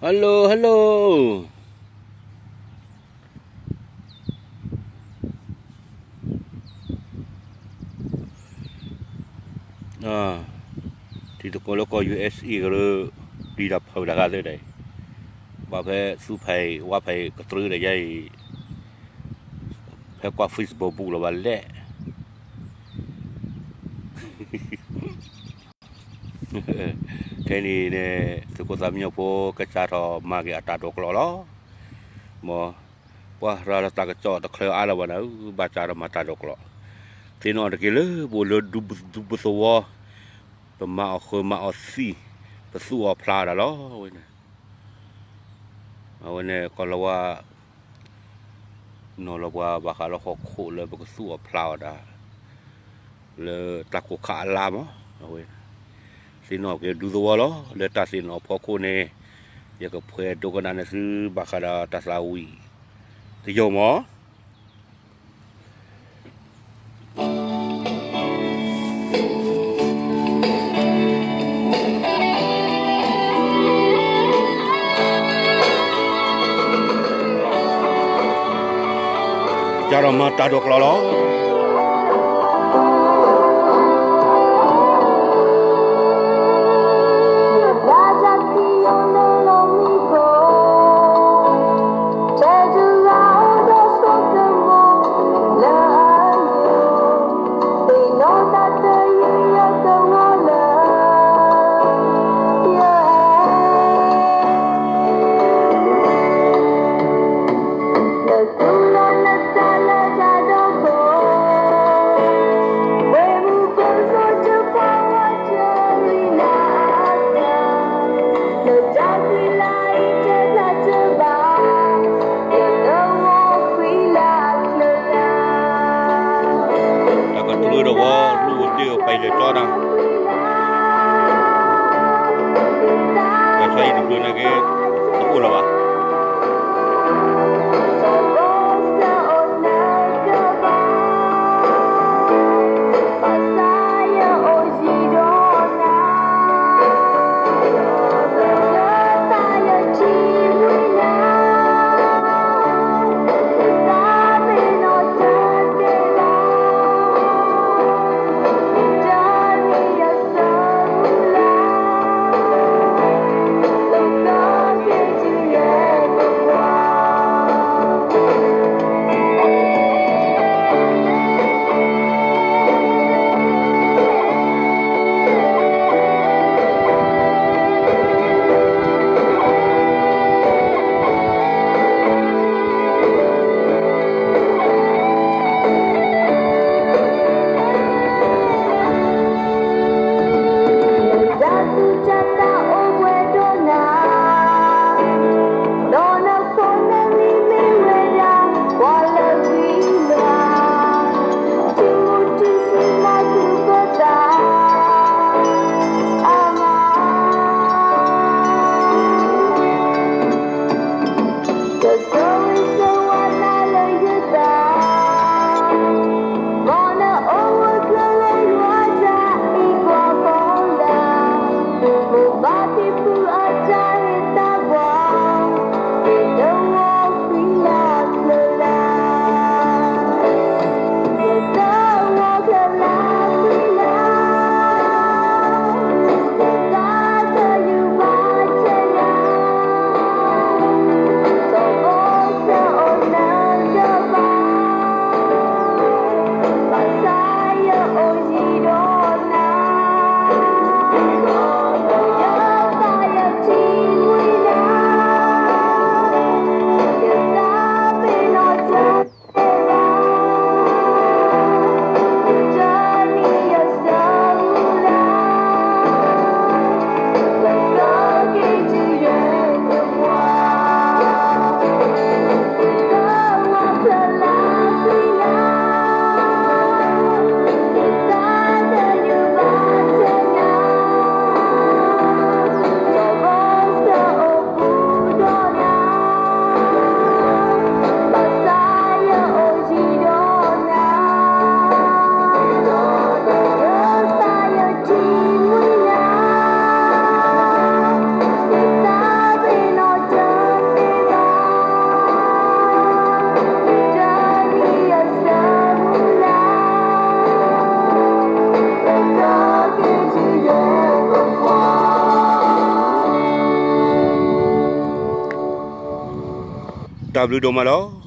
Hello, hello. ထံသကိးလၢကီၢ် ယူႇအ့ၣ်အ့ၣ် ကရၢ ပျံၤတၢ်ဖုးတၢ်ဂၤသ့ၣ်ဒီး, ဘၣ်ဖဲသူဖဲဝါဖဲကတြၢဒီးယဲအံၤ, ဖဲကွၢ် Facebook ဘူးလီၤဘၣ်လဲၣ်. ခဲအံၤန့ၣ် သုးခိၣ်သးမံညီၤဖိ ကစးထီၣ်မၤက့ၤအတၢ်ဒိးကျိးလီၤ. မ်ပှၤရၤလီၤတၢ်ကစီၣ်တချုးအါလၢၤဘၣ်နၤဧၢ, ဘၣ်စးထီၣ်မၤတၢ်ဒိးကျိး, သ့ၣ်နီၣ်တက့ၢ်လၢပအိၣ်လၢဒူပူၤသဝီ, ပမၤအီၣ်ဃုာ်မၤအီၣ်သံ, ပသူၣ်အီၣ်ဖျါအီၣ်တၢ်လီၤဝဲန့ၣ်. အဝဲန့ၣ်ကီၢ်လီၤဝါ နီၤလီၤပှၤဘၣ်ဃးလၢဟီၣ်ခိၣ်လၢပကသူၣ်အီၣ်ဖျါအီၣ်တၢ် လၢတၢ်ကိၢ်ခါအလါမး, အဝဲ သ့ၣ်နီၣ်က့ၤဒူသဝီလီၤ. လၢတၢ်သ့ၣ်နီၣ်အဖီခိၣ်န့ၣ် ယကဖှဲးဒိကနၣ်န့ၢ်သုဘၣ်ဃးဒီးတၢ်သးဝံၣ်တယိာ်မး. ကဒီးမၤတၢ်ဒိးကျိးလီၤ. Taclư dawar lu ti pay le chó na. Taclư na ke, ta u la ba. တၢ်ဘျုးဒိၣ်မးလီၤ.